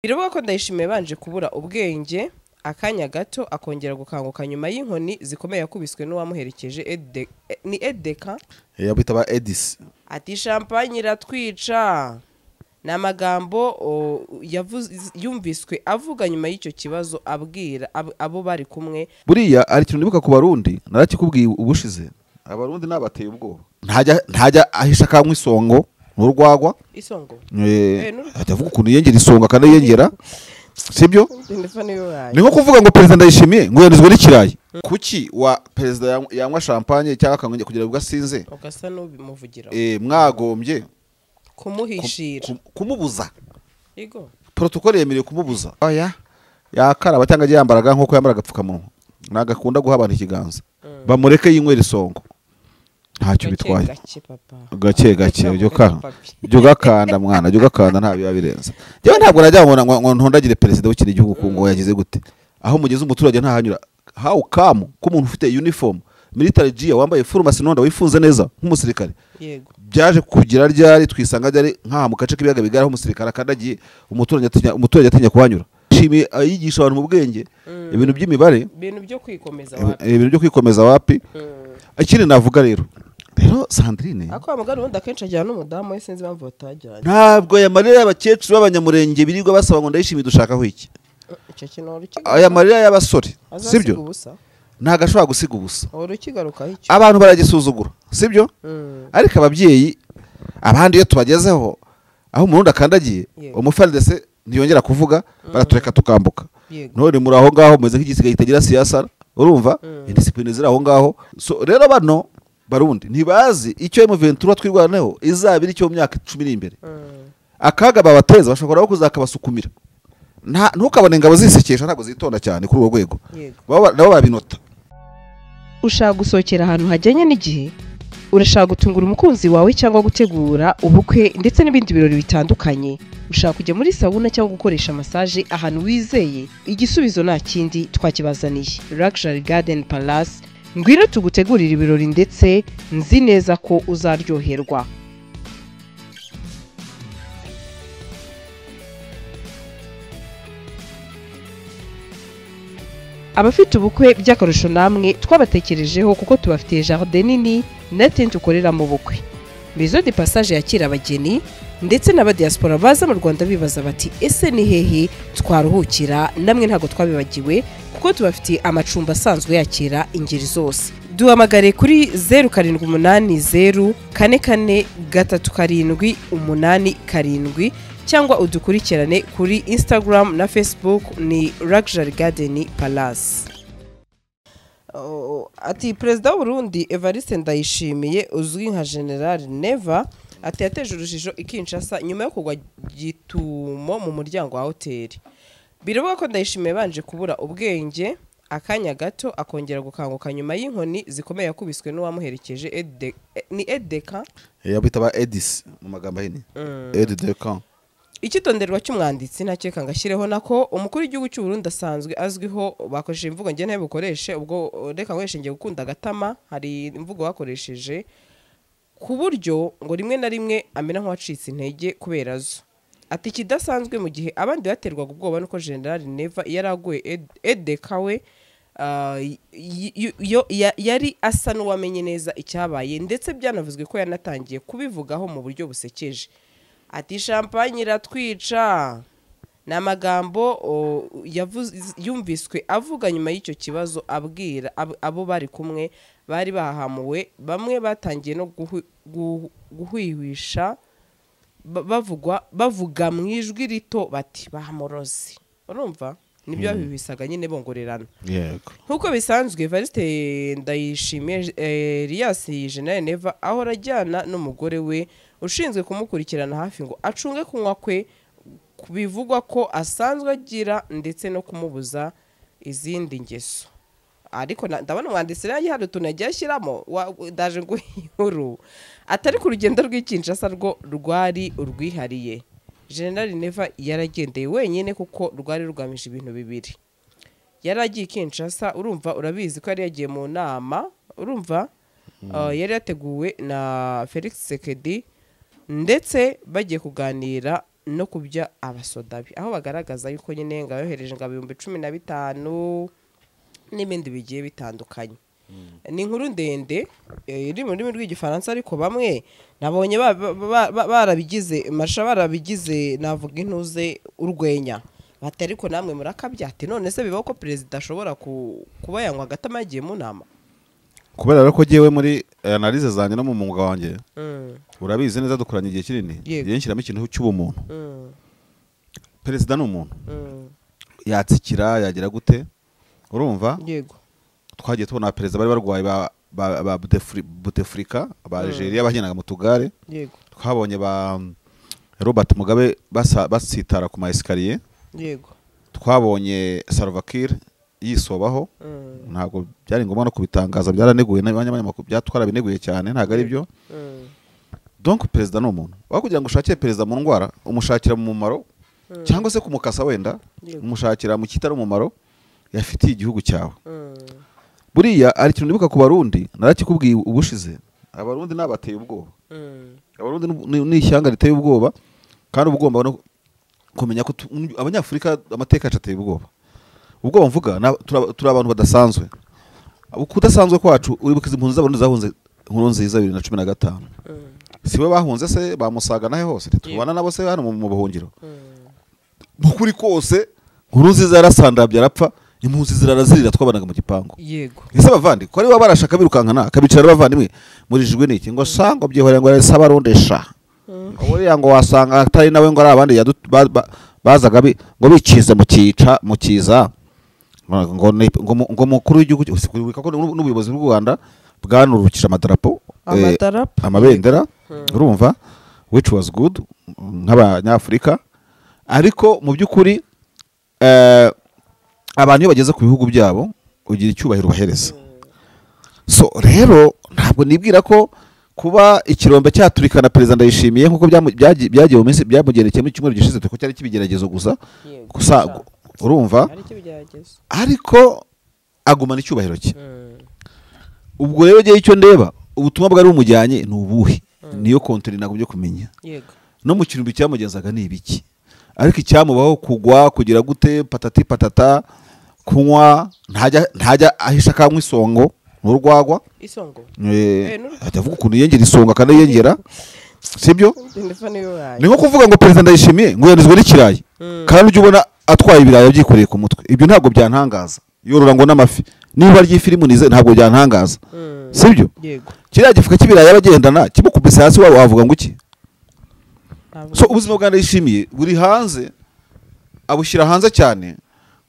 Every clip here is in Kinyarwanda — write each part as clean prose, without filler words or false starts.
Biravuga ko Ndayishimiye banje kubura ubwenge akanya gato akongera gukanguka nyuma y'inkoni zikomeye yakubiswe n'uwamuherekeje ni Edeka yabita ba Edis. Ati champagne iratwica. Ni amagambo yumviswe avuga nyuma y'icyo kibazo abwira abo bari kumwe. Buriya ari ikintu nibuka ku Barundi narakikubwiye ubushize. Abarundi nabateye ubwoba. Ntajya ahisha kanywa isongo n'urwagwa. Isongo. Ajya avuga ukuntu yengera isonga kandi yengera. Sibyo? Ni nko kuvuga ngo President Ndayishimiye ngo yanizwe n'ikirayi. Kuki wa President yanywa champagne cyangwa akanywa kugira ngo asinze? Ugasa n'ubimuvugira. Mwagombye kumuhishira. Kumubuza. Yego. Protocol yemereye kumubuza. Oya. Yakaraba cyangwa agiye yambaraga nko yambara agapfukamunwa. Nagakunda guha abantu ikiganza. Bamureke yinywera isongo. Ntacyo bitwaye. Gake gake ujyo gakanda mwana, ujyo gakanda nta biba birenze. Jewe ntabwo najya ngo ntondagire president w'ikindi gihugu ku ngo yagize gute. Aho mugeze umuturage ntahanyura. How come ko umuntu ufite uniform military gear wambaye formation nonda wifunze neza nk'umusirikare. Yego. Byaje kugira ryari twisanga ryari nka mu gace k'ibiyaga bigari aho umusirikare akandagiye umuturage atinya kuhanyura. Shimi ayigisha abantu mu bwenge ibintu by'imibare, ibintu byo kwikomeza wapi. Ibintu byo kwikomeza wapi. Ikindi navuga rero Sandrine ako amugara ubundi akenshi ajyana n'umudamu we sinzi impamvu batajyanye. Ntabwo aya marira y'abakecuru b'abanyamurenge birirwa basaba ngo Ndayishimiye dushakaho iki. Icyo kintu urukigaruka. Aya marira y'abasore sibyo? Ntago ashobora gusiga ubusa. Urukigaruka icyo. Abantu baragisuzugura sibyo? Ariko ababyeyi abandi iyo tubagezeho aho umurundi akandagiye umufaldese ntiyongera kuvuga baratureka tukambuka. None muri aho ngaho meze nk'igisigaye kitagira siyasa urumva indiscipline ziri aho ngaho. So rero bano Barundi ntibazi icyo M23 twirwanaho izabira icyo mu myaka 10 iri imbere. Akaga babateza bashobora kuzakabasukumira. Ntukabone ingabo zisekesha ntabwo zitonda cyane kuri urwo rwego. Nabo barabinota. Ushaka gusohokera ahantu hajyanye n'igihe, urashaka gutungura umukunzi wawe cyangwa gutegura ubukwe ndetse n'ibindi birori bitandukanye. Ushaka kujya muri sauna cyangwa gukoresha massage ahantu wizeye, igisubizo nta kindi twakibazaniye. Luxury Garden Palace. Ngwino tugutegurira ibirori ndetse nzi neza ko uzaryoherwa. Abafite ubukwe by'akarusho namwe twabatekerejeho kuko tubafitiye jardin nini na tente ukorera mu bukwe. Maison de passage yakira abageni ndetse n'abadiaspora baza mu Rwanda bibaza bati ese ni hehe twaruhukira? Namwe ntago twabibagiwe kuko tubafitiye amacumbi asanzwe yakira ingeri zose. Duhamagare kuri 0780 44 37 87 cyangwa udukurikirane kuri Instagram na Facebook ni Luxury Garden Palace. Ati President w'u Burundi Evariste Ndayishimiye uzwi nka General Neva ati yateje urujijo i Kinshasa nyuma yo kugwa gitumo mu muryango wa hoteli. Biravuga ko Ndayishimiye banje kubura ubwenge akanya gato akongera gukanguka nyuma y'inkoni zikomeye yakubiswe n'uwamuherekeje ni Edeka yabita ba Edis mu magambo ahinnye. Edeka. Icyitonderwa cy'umwanditsi ntakeka ngashyireho nako umukuru w'igihugu cy'u Burundi asanzwe azwiho bakoresheje imvugo nge ntabukoreshe ubwo reka nkoreshe ngiye gukunda agatama. Hari imvugo bakoresheje ku buryo ngo rimwe na rimwe amera nk'uwacitse intege kubera zo. Ati kidasanzwe mu gihe abandi baterwaga ubwoba nuko General Neva yaraguye Edeka we yari asa n'uwamenye neza icyabaye ndetse byanavuzwe ko yanatangiye kubivugaho mu buryo busekeje. Ati champagne iratwica. Ni amagambo yumviswe avuga nyuma y'icyo kibazo abwira abo bari kumwe bari bahahamuwe. Bamwe batangiye no guhwihwisha bavuga mu ijwi rito bati bahamorozi. Urumva nibyo babihwisaga nyine bongorerana. Yego. Nkuko bisanzwe Evariste Ndayishimiye Elias General Neva ahora ajyana n'umugore we ushinzwe kumukurikirana hafi ngo acunge kunywa kwe bivugwa ko asanzwe agira ndetse no kumubuza izindi ngeso. Ariko ndabona umwanditsi rero hari utuntu yagiye ashyiramo ndaje ngo inkuru atari ku rugendo rw'ikinshasa rwo rwari urwihariye. General Neva yaragendeye wenyine kuko rwari rugamije ibintu bibiri. Yaragiye Kinshasa urumva urabizi ko yari yagiye mu nama urumva yari yateguwe na Felix Tshisekedi ndetse bagiye kuganira no kubya abasoda be, aho bagaragaza yuko nyine ngo yohereje ngo 15,000 n'ibindi bigiye bitandukanye. Ni inkuru ndende iri mu rurimi rw'igifaransa, ariko bamwe nabonye barabigize masha, barabigize navuga intuze urwenya, bati ariko namwe murakabya, ati none se bibaho ko perezida ashobora kuba yanywa agatama yagiye mu nama? Kubera ko jewe muri analyse zanjye no mu mwuga wanjye, urabizi neza dukoranye igihe kinini, ngiye nshyiramo ikintu cy'ubumuntu. Perezida ni umuntu, yatsikira yagira gute, urumva? Yego. Twagiye tubona perezida bari barwaye ba Bouteflika, ba Algeria bagendaga mu tugare. Yego. Twabonye ba Robert Mugabe basitara ku ma escalier. Yego. Twabonye Salva Kiir yisobaho. Ntabwo byari ngombwa no kubitangaza, byaraneguye n'abanyamakuru, byatwarabineguye cyane, ntabwo ari byo. Donc perezida ni umuntu. Aho kugira ngo ushakire perezida mu ndwara, umushakira mu mumaro, cyangwa se kumukasa wenda, umushakira mu kitari umumaro yafitiye igihugu cyawe. Buriya ari ikintu nibuka ku Barundi, narakikubwiye ubushize, Abarundi nabateye ubwoba. Abarundi ni ishyanga riteye ubwoba, kandi ubugomba no kumenya ko Abanyafurika amateka yacu ateye ubwoba. Ubwoba mvuga turi abantu badasanzwe. Kudasanzwe kwacu, uribuka izi mpunzi z'Abarundi zahunze inkuru nziza 2015. Siwe bahunze se bamusaga nahe hose, tubana nabo se hano mu buhungiro. Mukuri kose inkuru nziza yarasandabye arapfa, impunzi zirarazirira twabanaga mu gipangu. Yego. Ese bavandi ko ari barashaka birukankana akabicara bavandimwe murijwe niki ngo sango byihorera ngo arese abarondesha. Buriya ngo wasanga atari nawe ngo ari abandi bazaga ngo bikize mu kica mu kiza ngo mukuru w'igihugu, ko n'ubuyobozi bw'u Rwanda bwanurukije amadarapo, amabendera, urumva, which was good nk'abanyafurika, ariko mu by'ukuri abantu iyo bageze ku bihugu byabo ugira icyubahiro bahereza. So rero ntabwo nibwira ko kuba ikirombe cyaturikana perezida Ndayishimiye nkuko byagiye mu minsi byamugerekeye mu cyumweru gishize, ko cyari kibigeragezo gusa gusa, urumva, ariko agumana icyubahiro cye. Ubwo rero giye icyo ndeba ubutumwa bwari bumujyanye ni ubuhe, niyo konteri nagomye kumenya. No mu kirumbi cyamugenzaga ni ibiki, ariko icyamubaho kugwa kugira gute patati patata, kunywa ntajya ahisha kanywa isongo n'urwagwa isongo, atavuga ukuntu yengera isonga kandi yengera, sibyo? Ni nko kuvuga ngo perezida Ndayishimiye ngo yanizwe n'ikirayi, kandi ujye ubona atwaye ibirayi abyikoreye ku mutwe, ibyo ntabwo byantangaza. Yorora ngo n'amafi, niba ry'ifilimu nize ntabwo byantangaza, sibyo? Kiriya gifuka cy'ibirayi abagendana kimukubise hasi waba wavuga ngo iki? So ubuzima bwa Ndayishimiye buri hanze, abushyira hanze cyane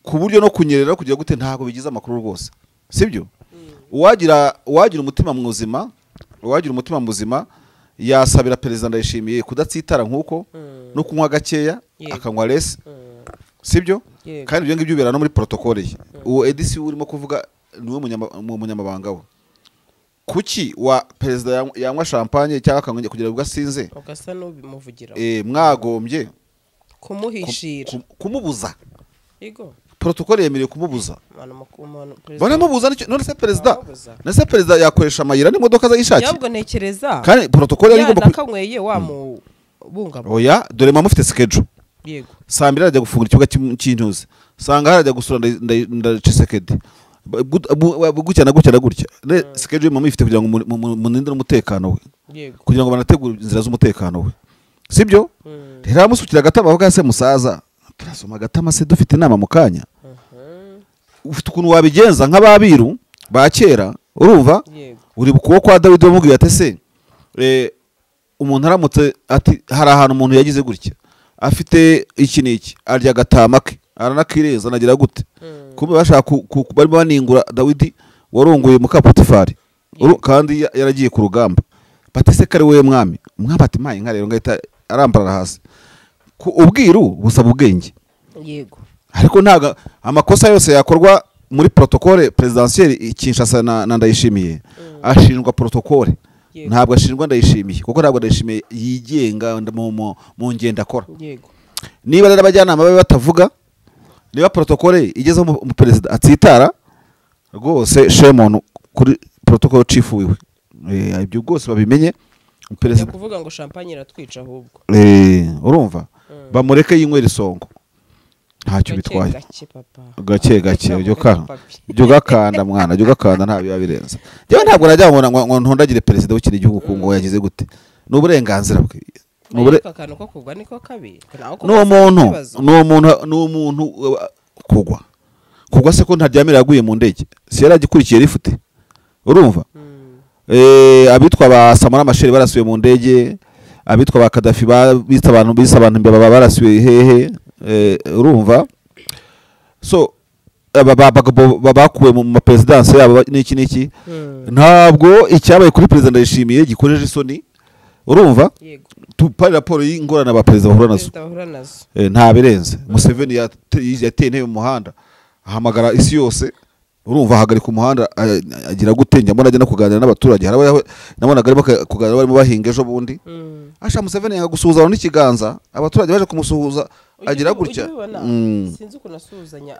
ku buryo no kunyerera kugira gute ntabwo bigize amakuru rwose, sibyo? Uwagira umutima muzima, uwagira umutima muzima yasabira perezida Ndayishimiye kudatsitara nkuko no kunywa gakeya akanywa less, sibyo? Kandi ibyo ngibyo bibera no muri protocole ye. Uwo EDC urimo kuvuga niwe munyamabanga we. Kuki wa perezida yanywa champagne cyangwa akanywa kugira ngo asinze ugasa n'ubimuvugira, mwagombye kumuhishira, kumubuza. Yego, protocole yemereye kumubuza. Baramubuza none se perezida, nese perezida yakoresha amayira n'imodoka ze yishakiye? Yabwo ntekereza kandi protocole yari igomba nakanyweye wa mubungabunga. Oya, dore mama ufite schedule. Yego. Saa mbiri arajya gufungura ikibuga cy'intuze, sanga harajya gusura Tshisekedi, gutya na gutya na gutya. Schedule mama ifite kugira ngo muninde n'umutekano we. Yego. Kugira ngo banategure inzira z'umutekano we, sibyo? Rero amusukira agatama avuga se musaza, turasoma agatama se dufite inama mu kanya. Ufite ukuntu wabigenza nk'ababiru ba kera, urumva? Uri kuwo kwa Dawidi bamubwiye ati se umuntu aramutse ati hari ahantu umuntu yagize gutya afite iki n'iki, arya agatama ke aranakireza anagira gute, kumbe bashaka barimo baningura Dawidi warongoye muka Potifari, kandi yaragiye ku rugamba. Bati se kari wewe mwami, umwami ati maye inka rero ngahita arambarara hasi. Ku ubwiru busaba ubwenge. Yego. Ariko ntago amakosa yose yakorwa muri protocole presidentielle Kinshasa na Ndayishimiye ashinjwa protocole, ntabwo ashinjwa Ndayishimiye, kuko ntabwo Ndayishimiye yigenga mu ngenda akora. Yego. Niba rero abajyanama babe batavuga, niba protocole igezeho mu president atsitara rwose, shame on kuri protocole chief wiwe. Ibyo rwose babimenye. Perezida kuvuga ngo champagne iratwica ahubwo. Urumva Bamureke yinywera isongo, ntacyo bitwaye. Gake gake ujya ugakanda mwana, ujya ugakanda nta biba birenze. Njyewe ntabwo najya ngo ntondagire perezida w'ikindi gihugu ku ngo yagize gute, ni uburenganzira bwe. Ni umuntu kugwa kugwa se ko ntaryamira yaguye mu ndege, si yari agikurikiye rifute, urumva? Abitwa ba Samora Machel barasuye mu ndege, abitwa ba Gaddafi bita abantu bise abantu imbeba barasuye hehe, urumva? So bakuwe mu mapresidence yabo n'iki n'iki. Ntabwo icyabaye kuri president Ndayishimiye gikojeje isoni, urumva? Tupari raporo y'ingorane aba president bahura nazo, nta birenze. Museveni yateye intebe mu muhanda ahamagara isi yose, urumva, ahagarika umuhanda agira gute, njya mbona ajya no kuganira n'abaturage, hari nabonaga arimo kuganira barimo bahinga ejo bundi. Asha Museveni yanga gusuhuza abantu n'ikiganza, abaturage baje kumusuhuza agira gutya,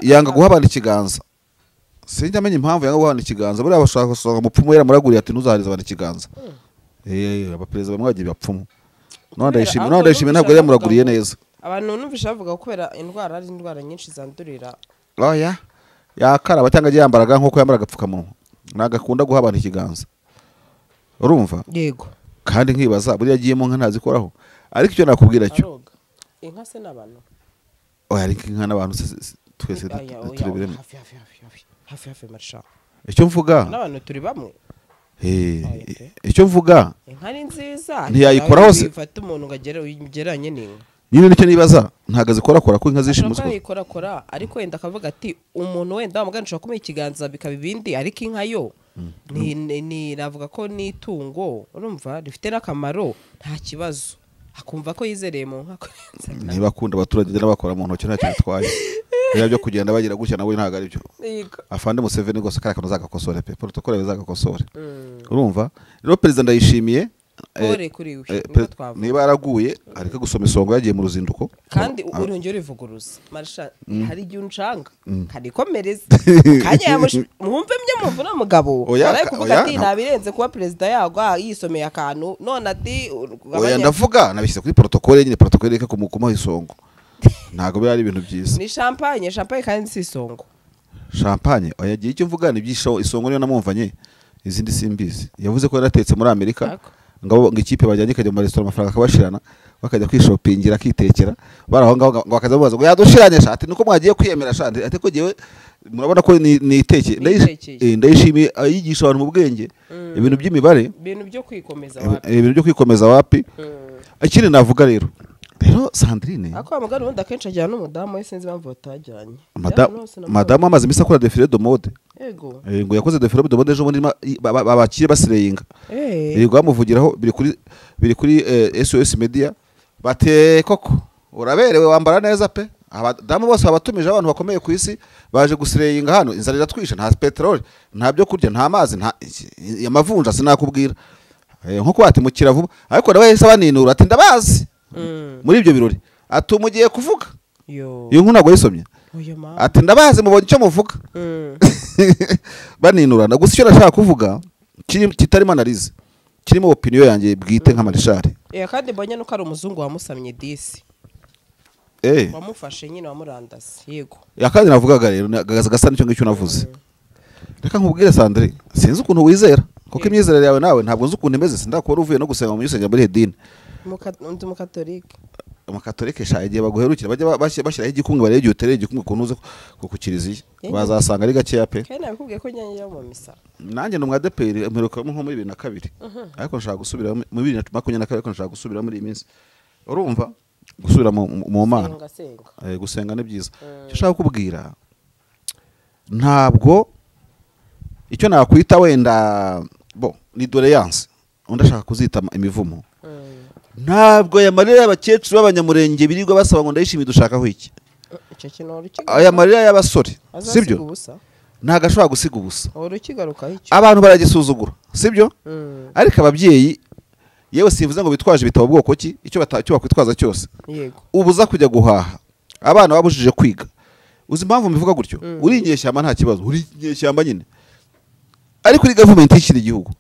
yanga guha abantu ikiganza. Sinjya amenya impamvu yanga guha abantu ikiganza, buriya bashaka gusanga umupfumu yaramuraguriye ati ntuzaharize abantu ikiganza. Abaperezida bamwe bagiye bapfumu. None Ndayishimiye ntabwo yari yamuraguriye neza. Abantu numvise bavuga ko kubera indwara ari indwara nyinshi zandurira. Oya, yakaraba cyangwa agiye yambaraga nkuko yambaraga agapfukamunwa, nagakunda guha abantu ikiganza, urumva? Yego. Kandi nkibaza buriya agiyemo nka ntazikoraho, ariko icyo nakubwira cyo inka se n'abantu. Oya, ariko inka n'abantu twese turebere hafi marsha. Icyo mvuga n'abantu turi bamwe. Icyo mvuga inka ni nziza, ntiyayikoraho se ifata umuntu ngagera ugeranye n'inka. Nyine nicyo nibaza, ntago zikorakora ko inka zishimuswe. Ashobora yikorakora ariko wenda akavuga ati umuntu wenda wamuganisha kumuha ikiganza bikaba ibindi, ariko inka yo ni navuga ko ni itungo, urumva, rifite n'akamaro, nta kibazo. Akumva ko yizereye mu nka kurenza. Niba akunda abaturage n'abakora mu ntoki ntacyo bitwaye. Biriya byo kugenda bagira gutya nabo ntago ari byo. Afande Museveni rwose kariya kantu uzagakosore pe, protocole bazagakosore. Urumva? Rero perezida Ndayishimiye niba yaraguye ariko gusoma isongo yagiye mu ruzinduko, kandi urongera urivuguruza marsha, hari igihe uncanga karikomereza kanya mwumve mye muvuna mugabo araye kuvuga ati nabirenze kuba president yagwa yisomeye akantu none ati oya ndavuga nabishyize kuri protocole nyine, protocole reka kumukumaho isongo, ntago biri ari ibintu byiza. Ni champagne, champagne kandi si isongo. Champagne oya, giye icyo mvuga ni byisho isongo niyo namumvanye, izindi simbizi. Yavuze ko yaratetse muri Amerika ngo ikipe bajyanye kajya mu restaurant amafaranga akabashirana, bakajya kwishopingira akitekera, baraho ngaho ngo bakaza babaza ngo yadushiranye shati nuko mwagiye kwiyemera shati, ati ko giye murabona ko nitekeye. Ndayishimiye ayigisha abantu mu bwenge ibintu by'imibare, ibintu byo kwikomeza wapi, ibintu byo kwikomeza wapi. Ikindi navuga rero Sandrine ako amugana ubundi akenshi ajyana n'umudamu we, sinzi impamvu batajyanye. Madamu amaze imisi akora défilé de mode. Yego. Ngo yakoze défilé de mode ejo bundi babakire basireyinga. Yego, bamuvugiraho biri kuri SOS Media bate koko uraberewe wambara neza pe. Abadamu bose babatumije abantu bakomeye ku isi baje gusireyinga hano, inzara iratwishe, nta petrol, nta byo kurya, nta mazi, nta amavunja sinakubwira. Nko ati mukira vuba, ariko nawe yahise abaninura ati ndabazi. Muri ibyo birori ati umugiye kuvuga iyo nkuru ntabwo yisomye, ati ndabazi mubonye icyo muvuga. Baninurana. Gusa icyo nashaka kuvuga kitarimo analyse, kirimo opinion yanjye bwite nka Marshal. Kandi mbonye nuko ari umuzungu wamusamye disi, wamufashe nyine wamurandase. Yego. Kandi navugaga rero gasa nicyo ngicyo navuze. Reka nkubwire Sandrine, sinzi ukuntu wizera, kuko imyizerere yawe nawe ntabwo nzi ukuntu imeze, sindakubona uvuye no gusenga mu yusengera muri Hedine. Ndi umukatolike. Umukatolike sha igihe baguherukira bajya bashyiraho igikumwe barebe igihe utereye igikumwe ukuntu uze ku kiliziya, bazasanga ari gakeya pe. Kandi nabikubwiye ko njya mu misa. Nanjye ni umwadeperi mperuka nko muri 2002, ariko nshaka gusubira muri 2022, ariko nshaka gusubira muri iyi minsi. Urumva gusubira mu Mana. Gusenga ni byiza. Icyo nshaka kukubwira ntabwo icyo nakwita wenda bo ni doléance, undi ashaka kuzita imivumo. Ntabwo aya marira y'abakecuru b'abanyamurenge birirwa basaba ngo Ndayishimiye dushakaho iki. Aya marira y'abasore, sibyo? Ntago ashobora gusiga ubusa. Abantu baragisuzugura, sibyo? Ariko ababyeyi yewe simvuze ngo bitwaje ibitabo bwoko ki, icyo bakwitwaza cyose. Ubuza kujya guhaha, abana babujije kwiga. Uzi impamvu mbivuga gutyo? Uri inyeshyamba nta kibazo, uri inyeshyamba nyine. Ariko uri government y'ikiri gihugu,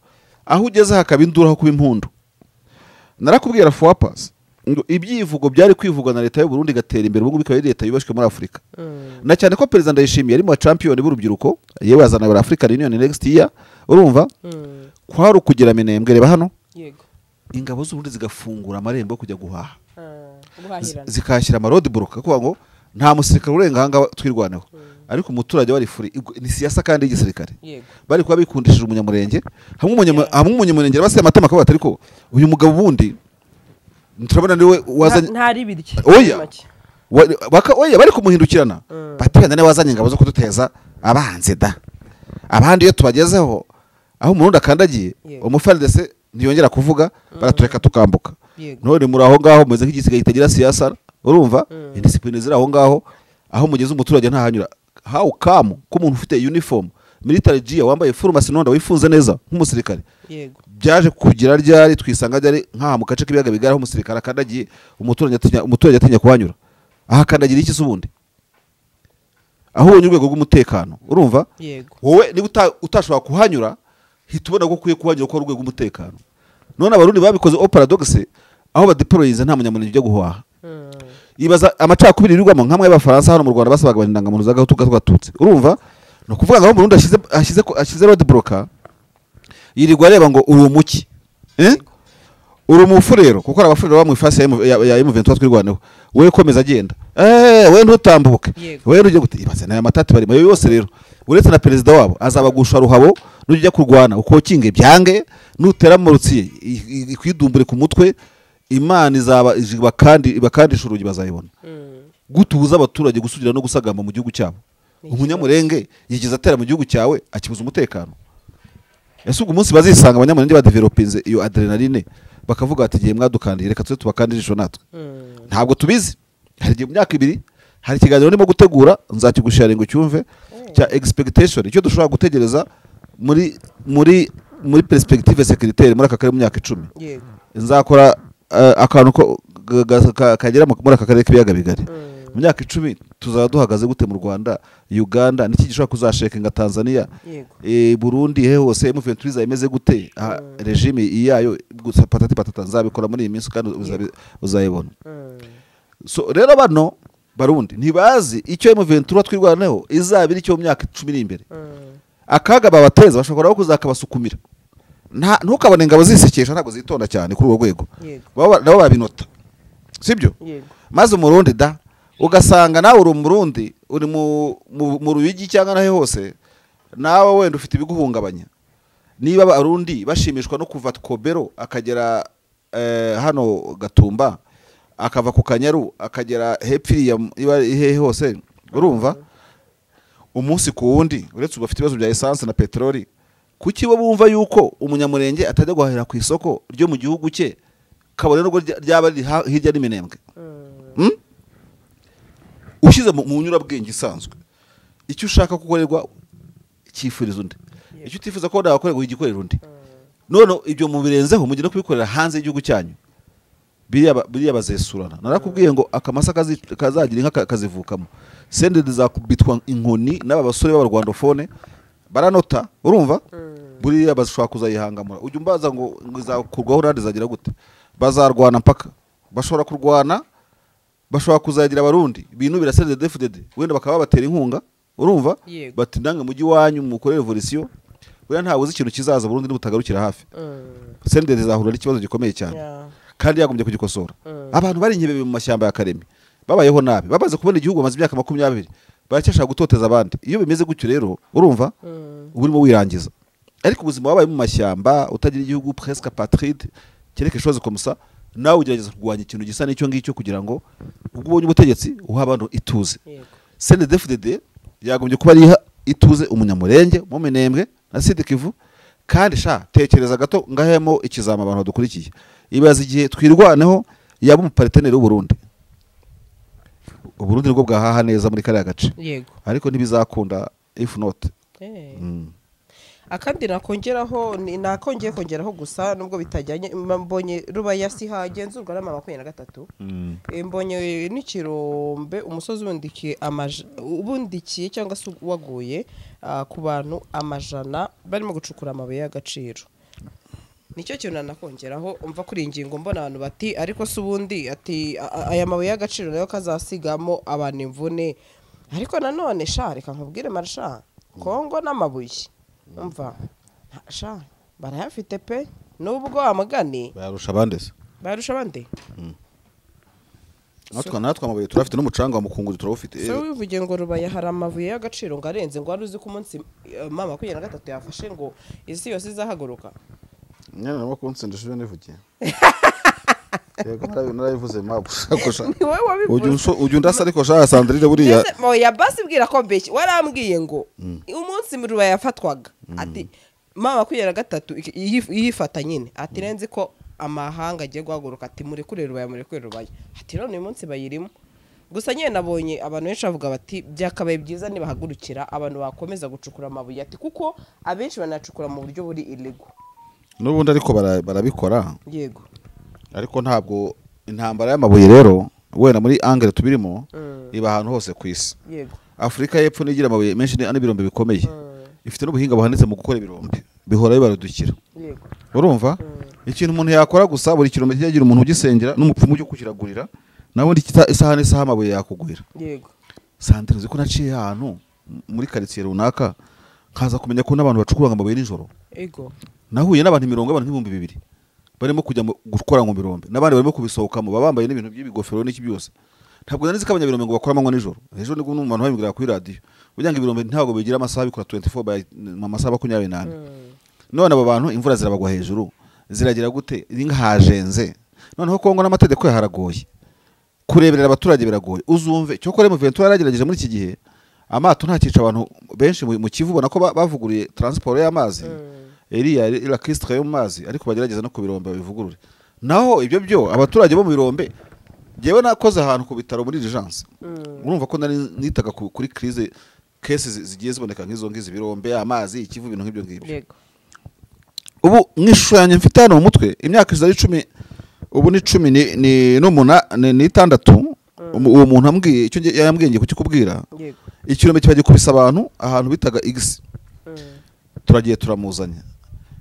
aho ugeze hakaba induru aho kuba impundu. Narakubwira fois pass. Ngo ibyivugo byari kwivugwa na leta y'u Burundi gatera imbere, ubu bikaba ari leta yubashwe muri Afurika. Na cyane ko President Ndayishimiye ari mu champion b'urubyiruko, yewe azana muri African Union next year, urumva? Kwari ukugira Minembwe, reba hano. Yego. Ingabo z'u Burundi zigafungura amarembo kujya guhaha. Guhahirana. Zikashyira ama road block kuko ngo nta musirikare urenga aha ngaha twirwaneho. Ariko umuturage wari free, ni siyasa kandi y'igisirikare. Bari kuba bikundishije umunyamurenge, hamwe umunyamurenge basiye amatama akaba atari ko uyu mugabo bundi turabona niwe wazanye ntari birye. Oya. Oya bari kumuhindukirana. Batenda ne wazanye ingabo zo kuduteza abanze da. Abandi iyo tubagezeho aho umurundi akandagiye, umuFARDC ntiyongera kuvuga, baratureka tukambuka. None muri aho ngaho meze nk'igisigaye kitagira siyasa, urumva? Indiscipline ziri aho ngaho, aho mugeze umuturage ntahanyura. How come ko umuntu ufite uniform military gear wambaye full nonda wifunze neza nk'umusirikare? Yego. Byaje kugira ryari twisanga ryari nkaha mu gace k'ibiyaga bigari aho umusirikare akandagiye umuturage atinya kuhanyura. Aha akandagira iki se ubundi? Aho ubonye urwego rw'umutekano, urumva? Yego. Wowe niba utashobora kuhanyura, hita ubona ko ukwiye kuhanyura ko ari urwego rw'umutekano. None abarundi babikoze au paradoxe, aho badeployize nta munyamurenge ujya guhaha. Ibaza amacakubiri yirirwamo nkamwe y'abafaransa hano mu Rwanda basabaga indangamuntu z'agahutu gatutsi. Urumva? No kuvuga ngo Burundi ashyize road blocker, yirirwa areba ngo uri umuki. Uri umufurero kuko abafurero bamwe ifasi ya M23 twirwaneho. Wewe komeza agenda. We ntutambuke. Wewe uje gute ibaze nayo matati barimo yose rero. Uretse na president wabo azabagusha ruhabo nujya kurwana ukokinge byange nutera mu rutsi ikwidumbure ku mutwe, Imana izaba kandi ibakandisha urugi bazayibona. Gutubuza abaturage gusugira no gusagamba mu gihugu cyabo. Umunyamurenge yigeze atera mu gihugu cyawe akibuza umutekano. Ese ubwo umunsi bazisanga abanyamurenge badevelopinze iyo adrenaline bakavuga ati gihe mwadukandiye reka tuze tubakandishe natwe. Ntabwo tubizi. Hari igihe mu myaka ibiri hari ikiganiro ndimo gutegura nzakigushare ngo cyumve cya expectation, icyo dushobora gutegereza muri perspective sécuritaire muri aka karere mu myaka 10. Yego. Nzakora akantu kagera muri aka karere k'ibiyaga bigari. Mu myaka 10 tuzaba duhagaze gute mu Rwanda, Uganda, niki gishobora kuzashekenga Tanzania, Burundi, he hose M23 imeze gute, regime iyayo gusa patati patata nzabikora muri iyi minsi kandi uzayibona. So rero bano Barundi ntibazi icyo M23 twirwaneho izabira icyo mu myaka 10 iri imbere. Akaga babateza bashobora kuzakabasukumira. Ntukabone ingabo zisekesha, ntabwo zitonda cyane kuri urwo rwego. Nabo babinota. Sibyo? Maze umurundi da ugasanga nawe uri umurundi uri mu ruyigi cyangwa nahe hose, nawe wenda ufite ibiguhungabanya. Niba abarundi bashimishwa no kuva Kobero akagera hano Gatumba, akava ku Kanyaru akagera hepfiriya iba hehe hose, urumva? Umunsi ku wundi uretse ubafite ibibazo bya essence na petroli, kuki bo bumva yuko umunyamurenge atajya guhahira ku isoko ryo mu gihugu cye kabone nubwo ryaba riri hirya n'iminembwe? Ushyize mu nyurabwenge isanzwe, icyo ushaka gukorerwa cyifuriza undi, icyo utifuza ko nakorerwa igikorera undi. None ibyo mubirenzeho mujye no kubikorera hanze y'igihugu cyanyu, biriya bazesurana. Narakubwiye ngo akamasa kazagira inka kazivukamo, sendede zakubitwa inkoni n'aba basore b'abarwandofone baranota, urumva? Buriya bashobora kuzayihangamura. Ujya umbaza ngo izakurwaho nande zagira gute? Bazarwana mpaka bashobora kurwana, bashobora kuzagira abarundi ibintu birasende DFDD wenda bakaba batera inkunga, urumva? Bati ndange mujyi wanyu mukore revolution. Buriya ntawe uzi ikintu kizaza Burundi nibutagarukira hafi. Sendede zahura n'ikibazo gikomeye cyane. Kandi yagombye kugikosora. Abantu bari inkebebe mu mashyamba ya Karemi babayeho nabi, babaze kubona igihugu bamaze imyaka 20 baracyashaka gutoteza abandi. Iyo bimeze gutyo rero urumva urimo wirangiza. Ariko ubuzima wabaye mu mashyamba utagira igihugu presque apatride kereke chose comme ça, nawe ugerageza kurwanya ikintu gisa n'icyo ngicyo kugira ngo ubwo ubonye ubutegetsi uha abantu ituze. CNDD-FDD yagombye kuba ari ituze umunyamurenge mu Minembwe na Sud Kivu. Kandi sha tekereza gato ngahemo ikizama abantu badukurikiye. Ibaza igihe twirwaneho yaba umupartenere w'u Burundi. U Burundi nibwo bwahaha neza muri kariya gace. Yego. Ariko ntibizakunda if not. Akandi nakongeraho nakongeye kongeraho gusa nubwo bitajyanye, mbonye Rubaya si hagenzurwa na 23. Mbonye n'ikirombe umusozi ubundikiye cyangwa se waguye ku bantu amajana barimo gucukura amabuye y'agaciro. Nicyo kintu nanakongeraho umva kuri ingingo mbona abantu bati ariko se ubundi ati aya mabuye y'agaciro nayo kazasigamo abantu imvune. Ariko nanone sha reka nkubwire marsha Kongo n'amabuye umva sha barayafite pe nubwo amagani bayarusha abandi se bayarusha abandi. Natwe amabuye turafite n'umucanga wa mukunguri turawufite. So wivugiye ngo Rubaya hari amabuye y'agaciro ngo arenze ngo wari uzi ko umunsi mama 23 yafashe ngo isi yose izahaguruka. Nyine nabo kunsindisha ibyo nivugiye. Yego narabivuze mabusha. Ni wowe wabivuze. Ujya undasa ariko sha Sandrine buriya. Oya basi bwira ko mbeshye warambwiye ngo umunsi Rubaya yafatwaga ati mama 23 yifata nyine ati renze ko amahanga agiye guhaguruka ati murekure Rubaya murekure Rubaya ati none uyu munsi bayirimo. Gusa nyine nabonye abantu benshi bavuga bati byakabaye byiza nibahagurukira abantu bakomeza gucukura amabuye ati kuko abenshi banacukura mu buryo buri illegal. N'ubundi ariko barabikora. Yego. Ariko ntabwo intambara y'amabuye rero wenda muri angle tubirimo iba ahantu hose ku isi. Yego. Afrika y'Epfo nigira amabuye menshi n'ibirombe bikomeye. Ifite n'ubuhinga buhanitse mu gukora ibirombe bihora bibarudukira. Yego. Urumva? Ikintu umuntu yakora gusa buri kirombe kigira umuntu ugisengera n'umupfumu ujye kukiragurira nawe ndi isaha n'isaha amabuye yakugwira. Yego. Sandrine uzi ko naciye ahantu muri quartier runaka nkaza kumenya ko n'abantu bacukura amabuye nijoro. Yego. Nahuye n'abantu imirongo y'abantu 2000 barimo kujya gukora ngo birombe n'abandi barimo kubisohokamo babambaye n'ibintu by'ibigofero n'iki byose. Ntabwo nari nzi ko abanyabirombe ngo bakora amanywa nijoro. Ejo nibwo n'umuntu babibwira kuri radio. Burya ngo ibirombe ntabwo bigira amasaha bikora 24 by amasaha 24. None abo bantu imvura zirabagwa hejuru ziragira gute inkajenze. Noneho Kongo n'amategeko yaharagoye. Kureberera abaturage biragoye. Uzumve cyo kore mu Ventura yaragerageje muri iki gihe amato ntakica abantu benshi mu Kivu ubona ko bavuguriye transport y'amazi. Eriya ila kistre yo mazi ariko bagerageza no kubirombe bivugurure. Naho ibyo byo abaturage bo mu birombe jewe nakoze ahantu ku bitaro muri urgence. Urumva ko nari nitaga kuri crise cases zigiye ziboneka nk'izo ngizi birombe amazi Ikivu ibintu nk'ibyo ngibyo. Yego. Ubu mwishuranye mfite hano mu mutwe imyaka 10 ubu ni 10 ni ni 6 uwo muntu ambwiye icyo yambwiye ngiye kukikubwira. Yego. Ikirombe kiba gikubisa abantu ahantu bitaga X. Turagiye turamuzanya.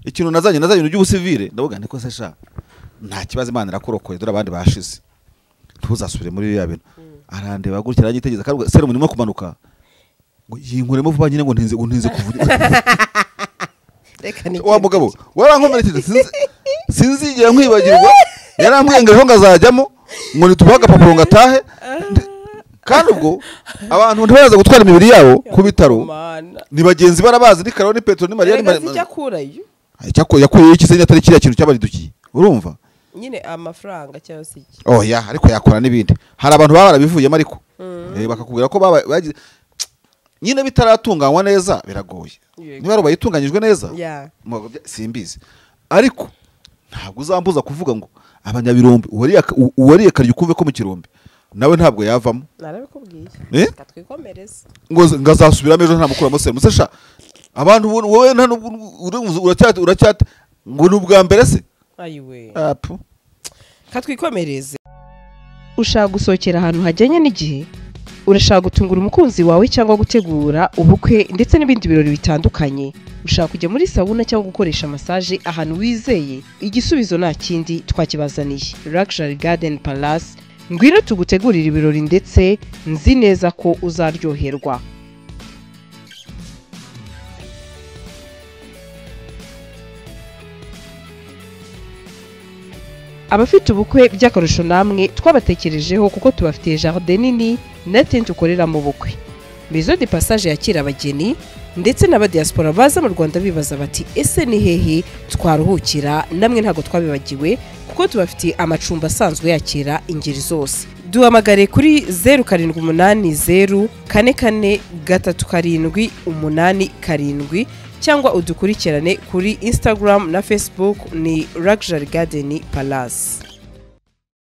Ikintu nazanye by'ubusivile ndavuga niko se sha nta kibazo Imana irakurokoye dore abandi bashize ntuzasubire muri ya bintu. Arandeba gutya aranyitegereza kandi serumu nimo kumanuka ngo yinkuremo vuba nyine ngo ntinze kuvuga. Reka ni wa mugabo warankomerekeje sinzigera nkwibagirwa yarambwiye ngo ejo ngazajyamo ngo nitubaha agapapuro ngatahe. Kandi ubwo abantu ntibaza gutwara imibiri yabo ku bitaro ni bagenzi barabazi ni Karoli Petro ni Mariya ni icyakurayo yakuye iki se atari kiriya kintu cyabaridukiye urumva nyine amafaranga cyangwa se iki. Oya ariko yakora n'ibindi hari abantu baba barabivuyemo ariko bakakubwira ko baba nyine bitaratunganywa neza biragoye. Niba ari bayitunganyijwe neza simbizi ariko ntabwo uzambuza kuvuga ngo abanyabirombe uwariye karyo kumve ko mu kirombe nawe ntabwo yavamo. Narabikubwiye reka twikomereze ngo ngazasubiramo ejo nta mukuramo se musesha abantu wowe nta uracyate ngo nubwa mbere se ayiwe apu katwikomereze. Ushaka gusohokera ahantu hajyanye n'igihe, urashaka gutungura umukunzi wawe cyangwa gutegura ubukwe ndetse n'ibindi birori bitandukanye, ushaka kujya muri sauna cyangwa gukoresha massage ahantu wizeye, igisubizo nta kindi twakibazaniye. Luxury Garden Palace, ngwino tugutegurira ibirori ndetse nzi neza ko uzaryoherwa. Abafite ubukwe by'akarusho namwe twabatekerejeho kuko tubafitiye jardin nini na tente ukorera mu bukwe. Maison de passage yakira abageni ndetse n'abadiaspora baza mu Rwanda bibaza bati ese ni hehe twaruhukira, namwe ntago twabibagiwe kuko tubafitiye amacumbi asanzwe yakira ingeri zose. Duhamagare kuri 0780 44 37 87 cyangwa udukurikirane kuri Instagram na Facebook ni Luxury Garden Palace.